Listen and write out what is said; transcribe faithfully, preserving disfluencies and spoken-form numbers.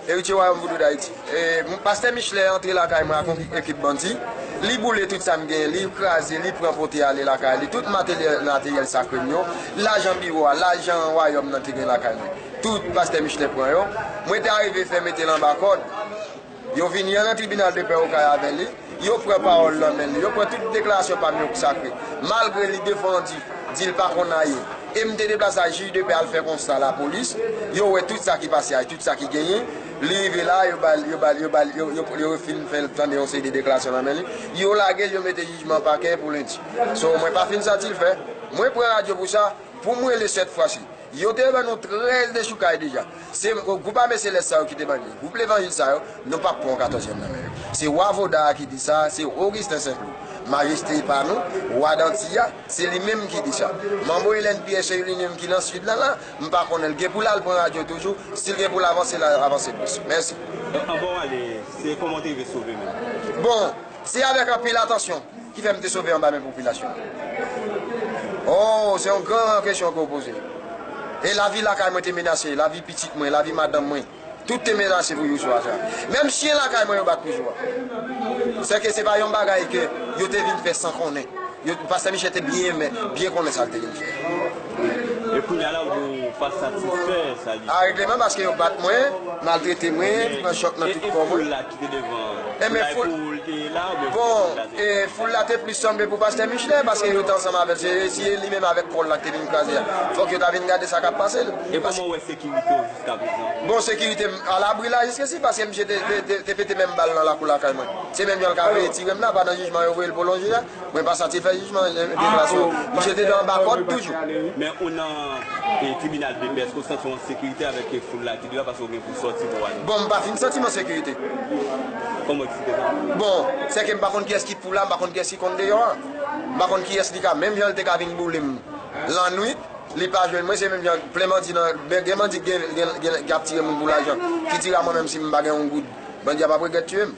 Eritye Wayòm Vodou Dayiti. E, m, Pastè Michelet antre lakay mwen ak yon ekip bandi. Li boule tout sa m genyen, li kraze, li pran pote ale lakay li. Tout materyèl, materyèl sakre m yo, lajan biwo a, lajan wayòm nan te gen lakay mwen. Tout Pastè Michelet pran yo. Mwen te arive fè mete l anba kòd. Yo vini an nan tribinal de pè Okay avè li. Yo pran pawòl nan men li. Yo pran tout deklarasyon pa m yo ki sakre. Malgre li defann di, di l pa konn ayen. E m te deplase ak jij de pè al fè konsta lapolis. Yo wè tout sa ki pase a, tout sa ki genyen. Li rive la, yo ba l, yo ba l, yo ba l, yo, yo, yo fin fè l tande yon seri de deklarasyon nan men li. Yo lage l, yo mete jijman pakè pou lendi. So, mwen pa fin santi l fè. Mwen pran radyo pou sa, pou m rele sèt fwa si. Yo te ban nou trèz dechoukay deja. Se gwoup ame selès sa yo ki te ban li. Gwoup levanjil sa yo, nou p ap pran yon katòzyèm nan men yo. Se Wa Voda a ki di sa, se Augustin Saint-Cloud. Majeste pa nou, wa Danti a, se li menm ki di sa. Manbo Hélène Pierre, se li menm ki nan sid la, la, m pa konnen l gen pou l al pran radyo toujou. Si l gen pou l avanse, l a avanse plis. Mèsi. Anvan w ale, se kòman w te rive sove menm? Bon, se avèk anpil atansyon ki fè m te sove anba men popilasyon an. Oh, se yon gran kesyon ke w poze. E lavi lakay mwen te menase, lavi pitit mwen, lavi madanm mwen. Tout te menase pou jou swa sa. Menm chyen lakay mwen yo bat pou jou a. Sèke se pa yon bagay ke yo te vin fè san konnen. Yo, Pastè Michel te byen, byen konnen sa l te vin fè. E kounye a la, ou di w pa satisfè sa li. A regleman paske yo bat mwen, maltrete mwen, pran chòk nan tout kò mwen. E foul la ki te devan? Enben, foul la te la, oubyen foul la te? Bon, e foul la te plis sanble pou Pastè Michelet, paske yo te ansanm avè l, se, se li menm avèk kò l la ki te vin kraze a. Fòk yo ta vin gade sa k ap pase l. E kòman w wè sekirite w jiskaprezan? Bon, sekirite m alabri la jiskesi, paske misye te, te, te, te pete menm bal nan lakou lakay mwen. Se menm jan l ka veye tire m la, pandan jijman yo voye l pwolonje a. Mwen pa santi l fè jijman, e, deklarasyon. Misye te anba kòd toujou. Men ou nan, e, tribinal de pè, èske w santi w an sekirite avèk, e, foul la ki deyò, paske w gen pou w sòti pou w ale? Bon, m pa fin santi m an sekirite. Kòman w eksplike sa? Bon, sèke m pa konn kiyès ki pou la, m pa konn kiyès ki konn deyò a. M pa konn kiyès li ka, menm jan l te ka vin boule m lannwit, li pa jwenn mwen, se menm jan plen bandi nan, gen bandi gen, gen, gen, k ap tire moun pou lajan, ki tire a mwen menm si m pa gen yon goud, bandi a p ap regrèt tiye m.